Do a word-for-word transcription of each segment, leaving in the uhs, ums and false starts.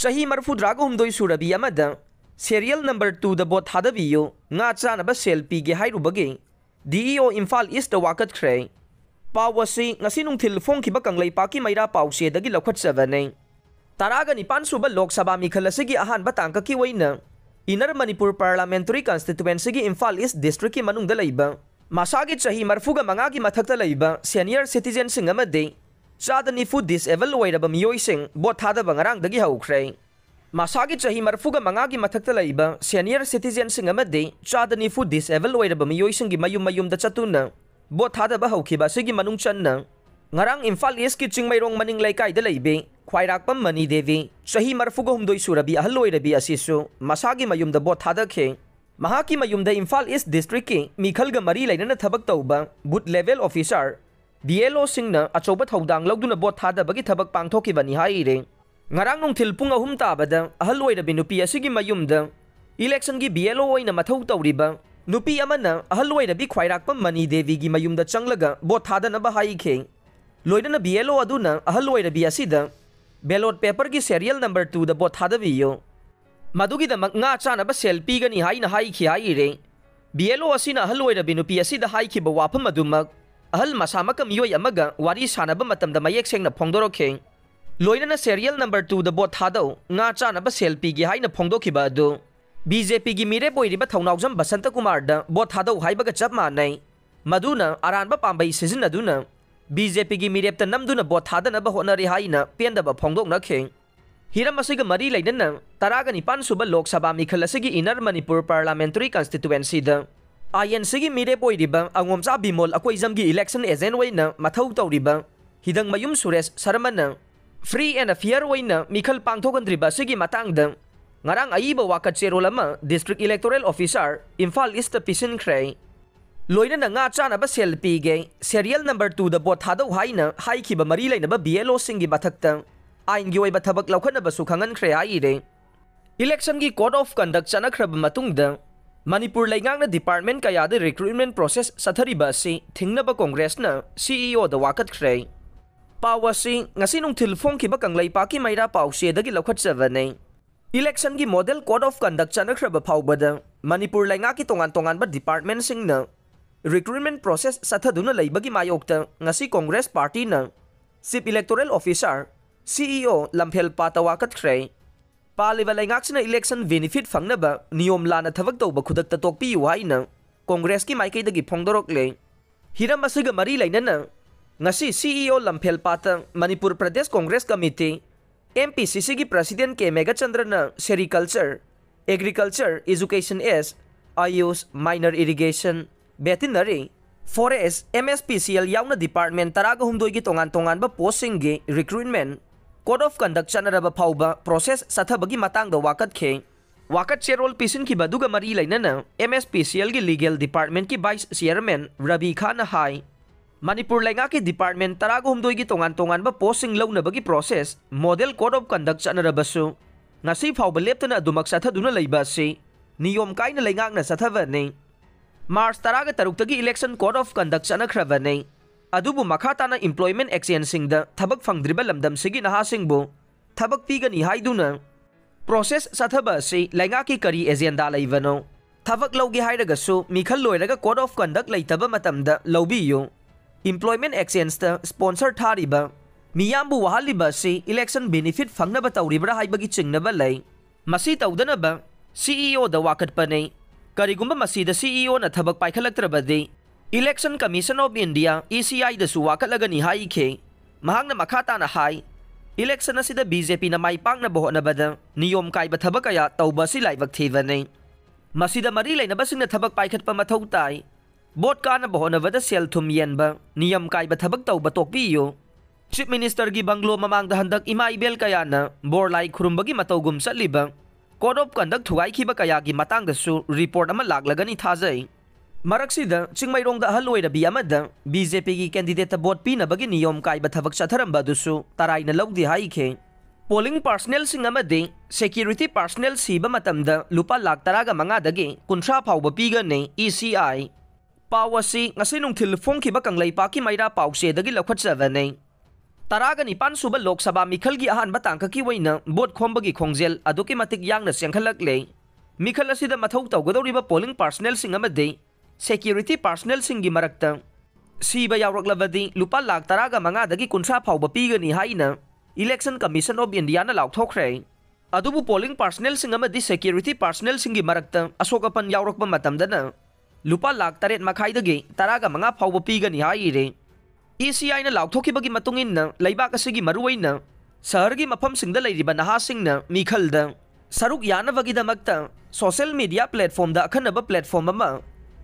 ꯆꯍꯤ ꯃꯔꯤꯐꯨꯇꯔꯥꯒ ꯍꯨꯝꯗꯣꯏ ꯁꯨꯔꯕꯤ ꯑꯃꯗ serial number two ꯗ ꯚꯣꯠ ꯊꯥꯗꯕꯤꯌꯨ, ꯉꯥ ꯆꯥꯅꯕ ꯁꯦꯜ ꯄꯤꯒꯦ ꯍꯥꯏꯔꯨꯕꯒꯤ D E O Imphal east ꯋꯥꯀꯠꯈ꯭ꯔꯦ꯫ ꯄꯥꯎ ꯑꯁꯤ ꯉꯁꯤ ꯅꯨꯡꯊꯤꯜ ꯐꯣꯡꯈꯤꯕ ꯀꯪꯂꯩꯄꯥꯛꯀꯤ ꯃꯩꯔꯥ ꯄꯥꯎꯆꯦꯗꯒꯤ ꯂꯧꯈꯠꯆꯕꯅꯤ꯫ ꯇꯔꯥꯒ ꯅꯤꯄꯥꯟ ꯁꯨꯕ ꯂꯣꯛ ꯁꯚꯥ ꯃꯤꯈꯜ ꯑꯁꯤꯒꯤ ꯑꯍꯥꯟꯕ ꯇꯥꯡꯀꯛꯀꯤ ꯑꯣꯏꯅ Inner Manipur Parliamentary Constituencyꯒꯤ ꯏꯝꯐꯥꯜ ꯏꯁ ꯗꯤꯁꯇ꯭ꯔꯤꯛꯀꯤ ꯃꯅꯨꯡꯗ ꯂꯩꯕ ꯃꯁꯥꯒꯤ ꯆꯍꯤ ꯃꯔꯤꯐꯨꯒ ꯃꯉꯥꯒꯤ ꯃꯊꯛꯇ ꯂꯩꯕ senior citizenꯁꯤꯡ ꯑꯃꯗꯤ ꯆꯥꯗ ꯅꯤꯐꯨ disable ꯑꯣꯏꯔꯕ ꯃꯤꯑꯣꯏꯁꯤꯡ ꯚꯣꯠ ꯊꯥꯗꯕ ꯉꯔꯥꯡꯗꯒꯤ ꯍꯧꯈ꯭ꯔꯦ꯫ ꯃꯁꯥꯒꯤ ꯆꯍꯤ ꯃꯔꯤꯐꯨꯒ ꯃꯉꯥꯒꯤ ꯃꯊꯛꯇ ꯂꯩꯕ senior citizenꯁꯤꯡ ꯑꯃꯗꯤ ꯆꯥꯗ ꯅꯤꯐꯨ disable ꯑꯣꯏꯔꯕ ꯃꯤꯑꯣꯏꯁꯤꯡꯒꯤ ꯃꯌꯨꯝ ꯃꯌꯨꯝꯗ ꯆꯠꯇꯨꯅ ꯚꯣꯠ ꯊꯥꯗꯕ ꯍꯧꯈꯤꯕ ꯑꯁꯤꯒꯤ ꯃꯅꯨꯡ ꯆꯟꯅ ꯉꯔꯥꯡ ꯏꯝꯐꯥꯜ ꯏꯁꯀꯤ ꯆꯤꯡꯃꯩꯔꯣꯡ ꯃꯅꯤꯡ ꯂꯩꯀꯥꯏꯗ ꯂꯩꯕꯤ ꯈ꯭ꯋꯥꯏꯔꯥꯛꯄꯝ ꯃꯅꯤ ꯗꯦꯕꯤ, ꯆꯍꯤ ꯃꯔꯤꯐꯨꯒ ꯍꯨꯝꯗꯣꯏ ꯁꯨꯔꯕꯤ ꯑꯍꯜ ꯑꯣꯏꯔꯕꯤ ꯑꯁꯤꯁꯨ ꯃꯁꯥꯒꯤ ꯃꯌꯨꯝꯗ ꯚꯣꯠ ꯊꯥꯗꯈꯤ꯫ ꯃꯍꯥꯛꯀꯤ ꯃꯌꯨꯝꯗ ꯏꯝꯐꯥꯜ ꯏꯁ ꯗꯤꯁꯇ꯭ꯔꯤꯛꯀꯤ ꯃꯤꯈꯜꯒ ꯃꯔꯤ ꯂꯩꯅꯅ ꯊꯕꯛ ꯇꯧꯕ booth level officer, B L Oꯁꯤꯡꯅ ꯑꯆꯧꯕ ꯊꯧꯗꯥꯡ ꯂꯧꯗꯨꯅ ꯚꯣꯠ ꯊꯥꯗꯕꯒꯤ ꯊꯕꯛ ꯄꯥꯡꯊꯣꯛꯈꯤꯕꯅꯤ ꯍꯥꯏꯔꯤ꯫ ꯉꯔꯥꯡ ꯅꯨꯡꯊꯤꯜ ꯄꯨꯡ ꯑꯍꯨꯝ ꯇꯥꯕꯗ ꯑꯍꯜ ꯑꯣꯏꯔꯕꯤ ꯅꯨꯄꯤ ꯑꯁꯤꯒꯤ ꯃꯌꯨꯝꯗ ꯏꯂꯦꯛꯁꯟꯒꯤ B L O ꯑꯣꯏꯅ ꯃꯊꯧ ꯇꯧꯔꯤꯕ ꯅꯨꯄꯤ ꯑꯃꯅ ꯑꯍꯜ ꯑꯣꯏꯔꯕꯤ ꯈ꯭ꯋꯥꯏꯔꯥꯛꯄꯝ ꯃꯅꯤ ꯗꯦꯕꯤꯒꯤ ꯃꯌꯨꯝꯗ ꯆꯪꯂꯒ ꯚꯣꯠ ꯊꯥꯗꯅꯕ ꯍꯥꯏꯈꯤ꯫ ꯂꯣꯏꯅꯅ B L O ꯑꯗꯨꯅ ꯑꯍꯜ ꯑꯣꯏꯔꯕꯤ ꯑꯁꯤꯗ ballot paperꯒꯤ serial number twoꯗ ꯚꯣꯠ ꯊꯥꯗꯕꯤꯌꯨ, ꯃꯗꯨꯒꯤꯗꯃꯛ ꯉꯥ ꯆꯥꯅꯕ ꯁꯦꯜ ꯄꯤꯒꯅꯤ ꯍꯥꯏꯅ ꯍꯥꯏꯈꯤ ꯍꯥꯏꯔꯤ꯫ B L O ꯑꯁꯤꯅ ꯑꯍꯜ ꯑꯣꯏꯔꯕꯤ ꯅꯨꯄꯤ ꯑꯁꯤꯗ ꯍꯥꯏꯈꯤꯕ ꯋꯥꯐꯝ ꯑꯗꯨꯃꯛ ꯑꯍꯜ ꯃꯁꯥꯃꯛꯀ ꯃꯤꯑꯣꯏ ꯑꯃꯒ ꯋꯥꯔꯤ ꯁꯥꯟꯅꯕ ꯃꯇꯝꯗ ꯃꯌꯦꯛ ꯁꯦꯡꯅ ꯐꯣꯡꯗꯣꯔꯛꯈꯤ꯫ ꯂꯣꯏꯅꯅ serial number twoꯗ ꯚꯣꯠ ꯊꯥꯗꯧ, ꯉꯥ ꯆꯥꯅꯕ ꯁꯦꯜ ꯄꯤꯒꯦ ꯍꯥꯏꯅ ꯐꯣꯡꯗꯣꯛꯈꯤꯕ ꯑꯗꯨ BJPꯒꯤ ꯃꯤꯔꯦꯞ ꯑꯣꯏꯔꯤꯕ ꯊꯧꯅꯥꯎꯖꯝ ꯕꯁꯟꯇ ꯀꯨꯃꯥꯔꯗ ꯚꯣꯠ ꯊꯥꯗꯧ ꯍꯥꯏꯕꯒ ꯆꯞ ꯃꯥꯟꯅꯩ꯫ ꯃꯗꯨꯅ ꯑꯔꯥꯟꯕ ꯄꯥꯝꯕꯩ ꯁꯤꯖꯤꯟꯅꯗꯨꯅ BJPꯒꯤ ꯃꯤꯔꯦꯞꯇ ꯅꯝꯗꯨꯅ ꯚꯣꯠ ꯊꯥꯗꯅꯕ ꯍꯣꯠꯅꯔꯤ ꯍꯥꯏꯅ ꯄꯦꯟꯗꯕ ꯐꯣꯡꯗꯣꯛꯅꯈꯤ꯫ ꯍꯤꯔꯝ ꯑꯁꯤꯒ ꯃꯔꯤ ꯂꯩꯅꯅ ꯇꯔꯥꯒ ꯅꯤꯄꯥꯟ ꯁꯨꯕ ꯂꯣꯛ ꯁꯚꯥ ꯃꯤꯈꯜ ꯑꯁꯤꯒꯤ Inner Manipur Parliamentary Constituencyꯗ INCꯒꯤ ꯃꯤꯔꯦꯞ ꯑꯣꯏꯔꯤꯕ ꯑꯉꯣꯝꯆꯥ ꯕꯤꯃꯣꯜ ꯑꯀꯣꯏꯖꯝꯒꯤ election agent ꯑꯣꯏꯅ ꯃꯊꯧ ꯇꯧꯔꯤꯕ ꯍꯤꯗꯪꯃꯌꯨꯝ ꯁꯨꯔꯦꯁ ꯁꯔꯃꯅ free and fair ꯑꯣꯏꯅ ꯃꯤꯈꯜ ꯄꯥꯡꯊꯣꯛꯍꯟꯗ꯭ꯔꯤꯕ ꯑꯁꯤꯒꯤ ꯃꯇꯥꯡꯗ ꯉꯔꯥꯡ ꯑꯏꯕ ꯋꯥꯀꯠ ꯆꯦꯔꯣꯜ ꯑꯃ District Electoral Officer Imphal east ꯄꯤꯁꯤꯟꯈ꯭ꯔꯦ꯫ ꯂꯣꯏꯅꯅ ꯉꯥ ꯆꯥꯅꯕ ꯁꯦꯜ ꯄꯤꯒꯦ, serial number twoꯗ ꯚꯣꯠ ꯊꯥꯗꯧ ꯍꯥꯏꯅ ꯍꯥꯏꯈꯤꯕ ꯃꯔꯤ ꯂꯩꯅꯕ B L Oꯁꯤꯡꯒꯤ ꯃꯊꯛꯇ ꯑꯥꯏꯟꯒꯤ ꯑꯣꯏꯕ ꯊꯕꯛ ꯂꯧꯈꯠꯅꯕꯁꯨ ꯈꯪꯍꯟꯈ꯭ꯔꯦ ꯍꯥꯏꯔꯦ꯫ Electionꯒꯤ code of conduct ꯆꯠꯅꯈ꯭ꯔꯕ ꯃꯇꯨꯡꯗ ꯃꯅꯤꯄꯨꯔ ꯂꯩꯉꯥꯛꯅ department ꯀꯌꯥꯗ recruitment process ꯆꯠꯊꯔꯤꯕ ꯑꯁꯤ ꯊꯤꯡꯅꯕ ꯀꯣꯡꯒ꯭ꯔꯦꯁꯅ CEOꯗ ꯋꯥꯀꯠꯈ꯭ꯔꯦ꯫ ꯄꯥꯎ ꯑꯁꯤ ꯉꯁꯤ ꯅꯨꯡꯊꯤꯜ ꯐꯣꯡꯈꯤꯕ ꯀꯪꯂꯩꯄꯥꯛꯀꯤ ꯃꯩꯔꯥ ꯄꯥꯎꯆꯦꯗꯒꯤ ꯂꯧꯈꯠꯆꯕꯅꯤ꯫ Election ꯒꯤ Model Code of Conduct ꯆꯠꯅꯈ꯭ꯔꯕ ꯐꯥꯎꯕꯗ ꯃꯅꯤꯄꯨꯔ ꯂꯩꯉꯥꯛꯀꯤ ꯇꯣꯉꯥꯟ ꯇꯣꯉꯥꯟꯕ department ꯁꯤꯡꯅ recruitment process ꯆꯠꯊꯗꯨꯅ ꯂꯩꯕꯒꯤ ꯃꯥꯌꯣꯛꯇ ꯉꯁꯤ Congress Party ꯅ Chief Electoral Officer, C E O ꯂꯝꯐꯦꯜ ꯄꯥꯠꯇ ꯋꯥꯀꯠꯈ꯭ꯔꯦ꯫ ꯄꯥꯜꯂꯤꯕ ꯂꯩꯉꯥꯛꯁꯤꯅ election benefit ꯐꯪꯅꯕ ꯅꯤꯌꯣꯝ ꯂꯥꯟꯅ ꯊꯕꯛ ꯇꯧꯕ ꯈꯨꯗꯛꯇ ꯇꯣꯛꯄꯤꯌꯨ ꯍꯥꯏꯅ Congress ꯀꯤ ꯃꯥꯏꯀꯩꯗꯒꯤ ꯐꯣꯡꯗꯣꯔꯛꯂꯦ꯫ ꯍꯤꯔꯝ ꯑꯁꯤꯒ ꯃꯔꯤ ꯂꯩꯅꯅ ꯉꯁꯤ C E O ꯂꯝꯐꯦꯜ ꯄꯥꯠꯇ Manipur Pradesh Congress Committee, M P C C ꯒꯤ President ꯀꯦ ꯃꯦꯘꯆꯟꯗ꯭ꯔꯅ Sericulture, Agriculture, Education S, Ayush, Minor Irrigation, Veterinary, Forest, M S P C L ꯌꯥꯎꯅ department ꯇꯔꯥꯒ ꯍꯨꯝꯗꯣꯏꯒꯤ ꯇꯣꯉꯥꯟ ꯇꯣꯉꯥꯟꯕ post ꯁꯤꯡꯒꯤ recruitment Code of Conduct ꯆꯠꯅꯔꯕ ꯐꯥꯎꯕ process ꯆꯠꯊꯕꯒꯤ ꯃꯇꯥꯡꯗ ꯋꯥꯀꯠꯈꯤ꯫ ꯋꯥꯀꯠ ꯆꯦꯔꯣꯜ ꯄꯤꯁꯤꯟꯈꯤꯕ ꯑꯗꯨꯒ ꯃꯔꯤ ꯂꯩꯅꯅ M S P C L ꯒꯤ Legal Department ꯀꯤ Vice Chairman ꯔꯕꯤ ꯈꯥꯟꯅ ꯍꯥꯏ, ꯃꯅꯤꯄꯨꯔ ꯂꯩꯉꯥꯛꯀꯤ department ꯇꯔꯥꯒ ꯍꯨꯝꯗꯣꯏꯒꯤ ꯇꯣꯉꯥꯟ ꯇꯣꯉꯥꯟꯕ post ꯁꯤꯡ ꯂꯧꯅꯕꯒꯤ process Model Code of Conduct ꯆꯠꯅꯔꯕꯁꯨ ꯉꯁꯤ ꯐꯥꯎꯕ ꯂꯦꯞꯇꯅ ꯑꯗꯨꯃꯛ ꯆꯠꯊꯗꯨꯅ ꯂꯩꯕ ꯑꯁꯤ ꯅꯤꯌꯣꯝ ꯀꯥꯏꯅ ꯂꯩꯉꯥꯛꯅ ꯆꯠꯊꯕꯅꯤ꯫ March ꯇꯔꯥꯒ ꯇꯔꯨꯛꯇꯒꯤ Election Code of Conduct ꯆꯠꯅꯈ꯭ꯔꯕꯅꯤ꯫ ꯑꯗꯨꯕꯨ ꯃꯈꯥ ꯇꯥꯅ employment exchange ꯁꯤꯡꯗ ꯊꯕꯛ ꯐꯪꯗ꯭ꯔꯤꯕ ꯂꯝꯗꯝꯁꯤꯒꯤ ꯅꯍꯥꯁꯤꯡꯕꯨ ꯊꯕꯛ ꯄꯤꯒꯅꯤ ꯍꯥꯏꯗꯨꯅ process ꯆꯠꯊꯕ ꯑꯁꯤ ꯂꯩꯉꯥꯛꯀꯤ ꯀꯔꯤ agenda ꯂꯩꯕꯅꯣ? ꯊꯕꯛ ꯂꯧꯒꯦ ꯍꯥꯏꯔꯒꯁꯨ ꯃꯤꯈꯜ ꯂꯣꯏꯔꯒ Code of Conduct ꯂꯩꯇꯕ ꯃꯇꯝꯗ ꯂꯧꯕꯤꯌꯨ꯫ Employment exchange ꯇ sponsor ꯊꯥꯔꯤꯕ ꯃꯤꯌꯥꯝꯕꯨ ꯋꯥꯍꯜꯂꯤꯕ ꯑꯁꯤ election benefit ꯐꯪꯅꯕ ꯇꯧꯔꯤꯕ꯭ꯔꯥ ꯍꯥꯏꯕꯒꯤ ꯆꯤꯡꯅꯕ ꯂꯩ꯫ ꯃꯁꯤ ꯇꯧꯗꯅꯕ C E O ꯗ ꯋꯥꯀꯠꯄꯅꯤ꯫ ꯀꯔꯤꯒꯨꯝꯕ ꯃꯁꯤꯗ C E O ꯅ ꯊꯕꯛ ꯄꯥꯏꯈꯠꯂꯛꯇ꯭ꯔꯕꯗꯤ Election Commission of India, E C I ꯗꯁꯨ ꯋꯥꯀꯠꯂꯒꯅꯤ ꯍꯥꯏꯈꯤ꯫ ꯃꯍꯥꯛꯅ ꯃꯈꯥ ꯇꯥꯅ ꯍꯥꯏ, election ꯑꯁꯤꯗ B J P ꯅ ꯃꯥꯏ ꯄꯥꯛꯅꯕ ꯍꯣꯠꯅꯕꯗ ꯅꯤꯌꯣꯝ ꯀꯥꯏꯕ ꯊꯕꯛ ꯀꯌꯥ ꯇꯧꯕ ꯑꯁꯤ ꯂꯥꯏꯕꯛ ꯊꯤꯕꯅꯤ꯫ ꯃꯁꯤꯗ ꯃꯔꯤ ꯂꯩꯅꯕꯁꯤꯡꯅ ꯊꯕꯛ ꯄꯥꯏꯈꯠꯄ ꯃꯊꯧ ꯇꯥꯏ꯫ Vote ꯀꯥꯅꯕ ꯍꯣꯠꯅꯕꯗ ꯁꯦꯜ ꯊꯨꯝ ꯌꯦꯟꯕ, ꯅꯤꯌꯝ ꯀꯥꯏꯕ ꯊꯕꯛ ꯇꯧꯕ ꯇꯣꯛꯄꯤꯌꯨ꯫ Chief Minister ꯒꯤ bungalow ꯃꯃꯥꯡꯗ ꯍꯟꯗꯛ ꯏꯃꯥ ꯏꯕꯦꯜ ꯀꯌꯥꯅ ꯕꯣꯔ ꯂꯥꯏ ꯈꯨꯔꯨꯝꯕꯒꯤ ꯃꯇꯧꯒꯨꯝ ꯆꯠꯂꯤꯕ Code of Conduct ꯊꯨꯒꯥꯏꯈꯤꯕ ꯀꯌꯥꯒꯤ ꯃꯇꯥꯡꯗꯁꯨ report ꯑꯃ ꯂꯥꯛꯂꯒꯅꯤ ꯊꯥꯖꯩ꯫ ꯃꯔꯛꯁꯤꯗ ꯆꯤꯡꯃꯩꯔꯣꯡꯗ ꯑꯍꯜ ꯑꯣꯏꯔꯕꯤ ꯑꯃꯗ B J P ꯒꯤ candidate ꯇ vote ꯄꯤꯅꯕꯒꯤ ꯅꯤꯌꯣꯝ ꯀꯥꯏꯕ ꯊꯕꯛ ꯆꯠꯊꯔꯝꯕ ꯑꯗꯨꯁꯨ ꯇꯔꯥꯏꯅ ꯂꯧꯗꯦ ꯍꯥꯏꯈꯤ꯫ Polling personnel ꯁꯤꯡ ꯑꯃꯗꯤ security personnel ꯁꯤꯕ ꯃꯇꯝꯗ ꯂꯨꯄꯥ ꯂꯥꯈ ꯇꯔꯥꯒ ꯃꯉꯥꯗꯒꯤ ꯀꯨꯟꯊ꯭ꯔꯥ ꯐꯥꯎꯕ ꯄꯤꯒꯅꯤ, E C I꯫ ꯄꯥꯎ ꯑꯁꯤ ꯉꯁꯤ ꯅꯨꯡꯊꯤꯜ ꯐꯣꯡꯈꯤꯕ ꯀꯪꯂꯩꯄꯥꯛꯀꯤ ꯃꯩꯔꯥ ꯄꯥꯎꯆꯦꯗꯒꯤ ꯂꯧꯈꯠꯆꯕꯅꯤ꯫ ꯇꯔꯥꯒ ꯅꯤꯄꯥꯟ ꯁꯨꯕ ꯂꯣꯛ ꯁꯚꯥ ꯃꯤꯈꯜꯒꯤ ꯑꯍꯥꯟꯕ ꯇꯥꯡꯀꯛꯀꯤ ꯑꯣꯏꯅ ꯚꯣꯠ ꯈꯣꯝꯕꯒꯤ ꯈꯣꯡꯖꯦꯜ ꯑꯗꯨꯛꯀꯤ ꯃꯇꯤꯛ ꯌꯥꯡꯅ ꯆꯦꯟꯈꯠꯂꯛꯂꯦ꯫ ꯃꯤꯈꯜ ꯑꯁꯤꯗ ꯃꯊꯧ ꯇꯧꯒꯗꯧꯔꯤꯕ polling personnelꯁꯤꯡ ꯑꯃꯗꯤ security personnelꯁꯤꯡꯒꯤ ꯃꯔꯛꯇ ꯁꯤꯕ ꯌꯥꯎꯔꯛꯂꯕꯗꯤ ꯂꯨꯄꯥ ꯂꯥꯈ ꯇꯔꯥꯒ ꯃꯉꯥꯗꯒꯤ ꯀꯨꯟꯊ꯭ꯔꯥ ꯐꯥꯎꯕ ꯄꯤꯒꯅꯤ ꯍꯥꯏꯅ Election Commission of Indiaꯅ ꯂꯥꯎꯊꯣꯛꯈ꯭ꯔꯦ꯫ ꯑꯗꯨꯕꯨ polling personnelꯁꯤꯡ ꯑꯃꯗꯤ security personnelꯁꯤꯡꯒꯤ ꯃꯔꯛꯇ ꯑꯁꯣꯛ ꯑꯄꯟ ꯌꯥꯎꯔꯛꯄ ꯃꯇꯝꯗꯅ ꯂꯨꯄꯥ ꯂꯥꯈ ꯇꯔꯦꯠ ꯃꯈꯥꯏꯗꯒꯤ ꯇꯔꯥꯒ ꯃꯉꯥ ꯐꯥꯎꯕ ꯄꯤꯒꯅꯤ ꯍꯥꯏꯔꯦ꯫ ECIꯅ ꯂꯥꯎꯊꯣꯛꯈꯤꯕꯒꯤ ꯃꯇꯨꯡ ꯏꯟꯅ, ꯂꯩꯕꯥꯛ ꯑꯁꯤꯒꯤ ꯃꯔꯨꯑꯣꯏꯅ ꯁꯍꯔꯒꯤ ꯃꯐꯝꯁꯤꯡꯗ ꯂꯩꯔꯤꯕ ꯅꯍꯥꯁꯤꯡꯅ ꯃꯤꯈꯜꯗ ꯁꯔꯨꯛ ꯌꯥꯅꯕꯒꯤꯗꯃꯛꯇ social media platformꯗ ꯑꯈꯟꯅꯕ platform ꯑꯃ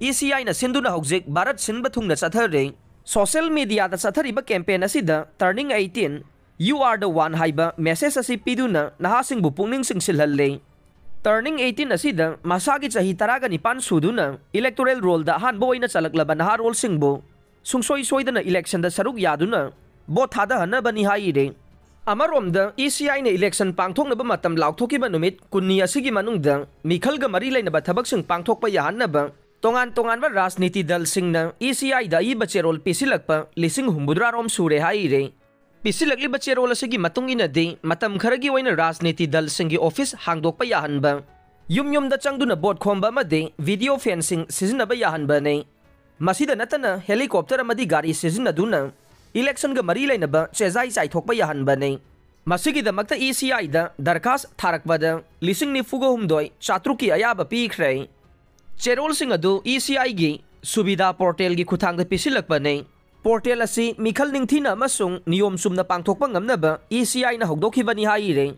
ECIꯅ ꯁꯤꯟꯗꯨꯅ ꯍꯧꯖꯤꯛ ꯚꯥꯔꯠ ꯁꯤꯟꯕ ꯊꯨꯡꯅ ꯆꯠꯊꯔꯦ꯫ Social mediaꯗ ꯆꯠꯊꯔꯤꯕ campaign ꯑꯁꯤꯗ Turning eighteen, You are the one ꯍꯥꯏꯕ message ꯑꯁꯤ ꯄꯤꯗꯨꯅ ꯅꯍꯥꯁꯤꯡꯕꯨ ꯄꯨꯛꯅꯤꯡ ꯆꯤꯡꯁꯤꯜꯍꯜꯂꯦ꯫ Turning eighteen ꯑꯁꯤꯗ ꯃꯁꯥꯒꯤ ꯆꯍꯤ ꯇꯔꯥꯒ ꯅꯤꯄꯥꯟ ꯁꯨꯗꯨꯅ electoral rollꯗ ꯑꯍꯥꯟꯕ ꯑꯣꯏꯅ ꯆꯜꯂꯛꯂꯕ ꯅꯍꯥꯔꯣꯜꯁꯤꯡꯕꯨ ꯁꯨꯡꯁꯣꯏ ꯁꯣꯏꯗꯅ electionꯗ ꯁꯔꯨꯛ ꯌꯥꯗꯨꯅ vote ꯊꯥꯗꯍꯟꯅꯕꯅꯤ ꯍꯥꯏꯔꯦ꯫ ꯑꯃꯔꯣꯝꯗ, ECIꯅ election ꯄꯥꯡꯊꯣꯛꯅꯕ ꯃꯇꯝ ꯂꯥꯎꯊꯣꯛꯈꯤꯕ ꯅꯨꯃꯤꯠ ꯀꯨꯟꯅꯤ ꯑꯁꯤꯒꯤ ꯃꯅꯨꯡꯗ ꯃꯤꯈꯜꯒ ꯃꯔꯤ ꯂꯩꯅꯕ ꯊꯕꯛꯁꯤꯡ ꯄꯥꯡꯊꯣꯛꯄ ꯌꯥꯍꯟꯅꯕ ꯇꯣꯉꯥꯟ ꯇꯣꯉꯥꯟꯕ ꯔꯥꯖꯅꯤꯇꯤ ꯗꯜꯁꯤꯡꯅ ECIꯗ ꯑꯏꯕ ꯆꯦꯔꯣꯜ ꯄꯤꯁꯤꯜꯂꯛꯄ ꯂꯤꯁꯤꯡ ꯍꯨꯝꯐꯨꯇꯔꯥ ꯔꯣꯝ ꯁꯨꯔꯦ ꯍꯥꯏꯔꯦ꯫ ꯄꯤꯁꯤꯜꯂꯛꯂꯤꯕ ꯆꯦꯔꯣꯜ ꯑꯁꯤꯒꯤ ꯃꯇꯨꯡ ꯏꯟꯅꯗꯤ, ꯃꯇꯝ ꯈꯔꯒꯤ ꯑꯣꯏꯅ ꯔꯥꯖꯅꯤꯇꯤ ꯗꯜꯁꯤꯡꯒꯤ office ꯍꯥꯡꯗꯣꯛꯄ ꯌꯥꯍꯟꯕ, ꯌꯨꯝ ꯌꯨꯝꯗ ꯆꯪꯗꯨꯅ vote ꯈꯣꯝꯕ ꯑꯃꯗꯤ video fencing ꯁꯤꯖꯤꯟꯅꯕ ꯌꯥꯍꯟꯕꯅꯤ꯫ ꯃꯁꯤꯗ ꯅꯠꯇꯅ helicopter ꯑꯃꯗꯤ ꯒꯥꯔꯤ ꯁꯤꯖꯤꯟꯅꯗꯨꯅ electionꯒ ꯃꯔꯤ ꯂꯩꯅꯕ ꯆꯦꯖꯥꯏ ꯆꯥꯏꯊꯣꯛꯄ ꯌꯥꯍꯟꯕꯅꯤ꯫ ꯃꯁꯤꯒꯤꯗꯃꯛꯇ ECIꯗ ꯗꯔꯈꯥꯁ ꯊꯥꯔꯛꯄꯗ ꯂꯤꯁꯤꯡ ꯅꯤꯐꯨꯒ ꯍꯨꯝꯗꯣꯏ ꯆꯥꯇ꯭ꯔꯨꯛꯀꯤ ꯑꯌꯥꯕ ꯄꯤꯈ꯭ꯔꯦ꯫ ꯆꯦꯔꯣꯜꯁꯤꯡ ꯑꯗꯨ ECIꯒꯤ Suvidha portalꯒꯤ ꯈꯨꯠꯊꯥꯡꯗ ꯄꯤꯁꯤꯜꯂꯛꯄꯅꯤ꯫ Portal ꯑꯁꯤ ꯃꯤꯈꯜ ꯅꯤꯡꯊꯤꯅ ꯑꯃꯁꯨꯡ ꯅꯤꯌꯣꯝ ꯆꯨꯝꯅ ꯄꯥꯡꯊꯣꯛꯄ ꯉꯝꯅꯕ ECIꯅ ꯍꯧꯗꯣꯛꯈꯤꯕꯅꯤ ꯍꯥꯏꯔꯦ꯫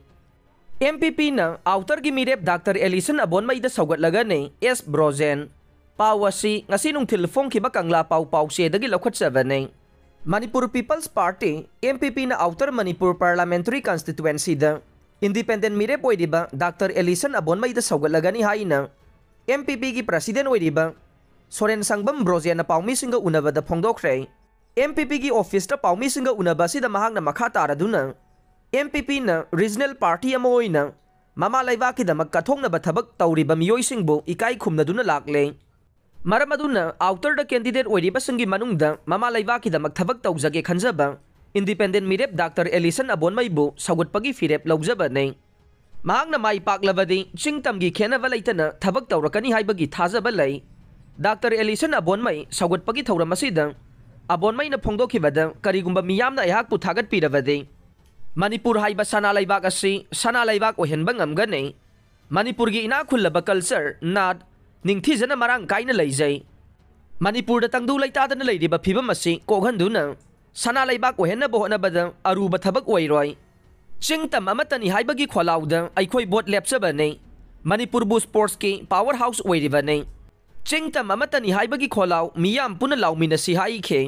MPPꯅ outerꯒꯤ ꯃꯤꯔꯦꯞ Doctor Alison Abonmeiꯗ ꯁꯧꯒꯠꯂꯒꯅꯤ, S ꯕ꯭ꯔꯣꯖꯦꯟ꯫ ꯄꯥꯎ ꯑꯁꯤ ꯉꯁꯤ ꯅꯨꯡꯊꯤꯜ ꯐꯣꯡꯈꯤꯕ ꯀꯪꯂꯥ ꯄꯥꯎ ꯄꯥꯎꯆꯦꯗꯒꯤ ꯂꯧꯈꯠꯆꯕꯅꯤ꯫ Manipur People's Party, MPPꯅ Outer Manipur Parliamentary Constituencyꯗ independent ꯃꯤꯔꯦꯞ ꯑꯣꯏꯔꯤꯕ Doctor Alison Abonmeiꯗ ꯁꯧꯒꯠꯂꯒꯅꯤ ꯍꯥꯏꯅ MPPꯒꯤ president ꯑꯣꯏꯔꯤꯕ ꯁꯣꯔꯦꯟ ꯁꯪꯕꯝ ꯕ꯭ꯔꯣꯖꯦꯟꯅ ꯄꯥꯎꯃꯤꯁꯤꯡꯒ ꯎꯅꯕꯗ ꯐꯣꯡꯗꯣꯛꯈ꯭ꯔꯦ꯫ MPPꯒꯤ officeꯇ ꯄꯥꯎꯃꯤꯁꯤꯡꯒ ꯎꯅꯕ ꯑꯁꯤꯗ ꯃꯍꯥꯛꯅ ꯃꯈꯥ ꯇꯥꯔꯗꯨꯅ, MPPꯅ regional party ꯑꯃ ꯑꯣꯏꯅ ꯃꯃꯥ ꯂꯩꯕꯥꯛꯀꯤꯗꯃꯛ ꯀꯠꯊꯣꯛꯅꯕ ꯊꯕꯛ ꯇꯧꯔꯤꯕ ꯃꯤꯑꯣꯏꯁꯤꯡꯕꯨ ꯏꯀꯥꯏ ꯈꯨꯝꯅꯗꯨꯅ ꯂꯥꯛꯂꯦ꯫ ꯃꯔꯝ ꯑꯗꯨꯅ outerꯗ candidate ꯑꯣꯏꯔꯤꯕꯁꯤꯡꯒꯤ ꯃꯅꯨꯡꯗ ꯃꯃꯥ ꯂꯩꯕꯥꯛꯀꯤꯗꯃꯛ ꯊꯕꯛ ꯇꯧꯖꯒꯦ ꯈꯟꯖꯕ ꯏꯟꯗꯤꯄꯦꯟꯗꯦꯟ ꯃꯤꯔꯦꯞ ꯗꯥꯛꯇꯔ ꯑꯦꯂꯤꯁꯟ ꯑꯕꯣꯟꯃꯩꯕꯨ ꯁꯧꯒꯠꯄꯒꯤ ꯐꯤꯔꯦꯞ ꯂꯧꯖꯕꯅꯤ꯫ ꯃꯍꯥꯛꯅ ꯃꯥꯏ ꯄꯥꯛꯂꯕꯗꯤ ꯆꯤꯡ ꯇꯝꯒꯤ ꯈꯦꯟꯅꯕ ꯂꯩꯇꯅ ꯊꯕꯛ ꯇꯧꯔꯛꯀꯅꯤ ꯍꯥꯏꯕꯒꯤ ꯊꯥꯖꯕ ꯂꯩ꯫ ꯗꯥꯛꯇꯔ ꯑꯦꯂꯤꯁꯟ ꯑꯕꯣꯟꯃꯩ ꯁꯧꯒꯠꯄꯒꯤ ꯊꯧꯔꯝ ꯑꯁꯤꯗ ꯑꯕꯣꯟꯃꯩꯅ ꯐꯣꯡꯗꯣꯛꯈꯤꯕꯗ ꯀꯔꯤꯒꯨꯝꯕ ꯃꯤꯌꯥꯝꯅ ꯑꯩꯍꯥꯛꯄꯨ ꯊꯥꯒꯠꯄꯤꯔꯕꯗꯤ ꯃꯅꯤꯄꯨꯔ ꯍꯥꯏꯕ ꯁꯅꯥ ꯂꯩꯕꯥꯛ ꯑꯁꯤ ꯁꯅꯥ ꯂꯩꯕꯥꯛ ꯑꯣꯏꯍꯟꯕ ꯉꯝꯒꯅꯤ꯫ ꯃꯅꯤꯄꯨꯔꯒꯤ ꯏꯅꯥꯛ ꯈꯨꯜꯂꯕ ꯀꯜꯆꯔ, ꯅꯥꯠ, ꯅꯤꯡꯊꯤꯖꯅ ꯃꯔꯥꯡ ꯀꯥꯏꯅ ꯂꯩꯖꯩ꯫ ꯃꯅꯤꯄꯨꯔꯗ ꯇꯪꯗꯨ ꯂꯩꯇꯥꯗꯅ ꯂꯩꯔꯤꯕ ꯐꯤꯕꯝ ꯑꯁꯤ ꯀꯣꯛꯍꯟꯗꯨꯅ ꯁꯅꯥ ꯂꯩꯕꯥꯛ ꯑꯣꯏꯍꯟꯅꯕ ꯍꯣꯠꯅꯕꯗ ꯑꯔꯨꯕ ꯊꯕꯛ ꯑꯣꯏꯔꯣꯏ꯫ ꯆꯤꯡ ꯇꯝ ꯑꯃꯠꯇꯅꯤ ꯍꯥꯏꯕꯒꯤ ꯈꯣꯜꯂꯥꯎꯗ ꯑꯩꯈꯣꯏ ꯚꯣꯠ ꯂꯦꯞꯆꯕꯅꯤ꯫ ꯃꯅꯤꯄꯨꯔꯕꯨ ꯁ꯭ꯄꯣꯔꯠꯁꯀꯤ ꯄꯥꯋꯔ ꯍꯥꯎꯁ ꯑꯣꯏꯔꯤꯕꯅꯤ꯫ ꯆꯤꯡ ꯇꯝ ꯑꯃꯠꯇꯅꯤ ꯍꯥꯏꯕꯒꯤ ꯈꯣꯜꯂꯥꯎ ꯃꯤꯌꯥꯝ ꯄꯨꯟꯅ ꯂꯥꯎꯃꯤꯟꯅꯁꯤ ꯍꯥꯏꯈꯤ꯫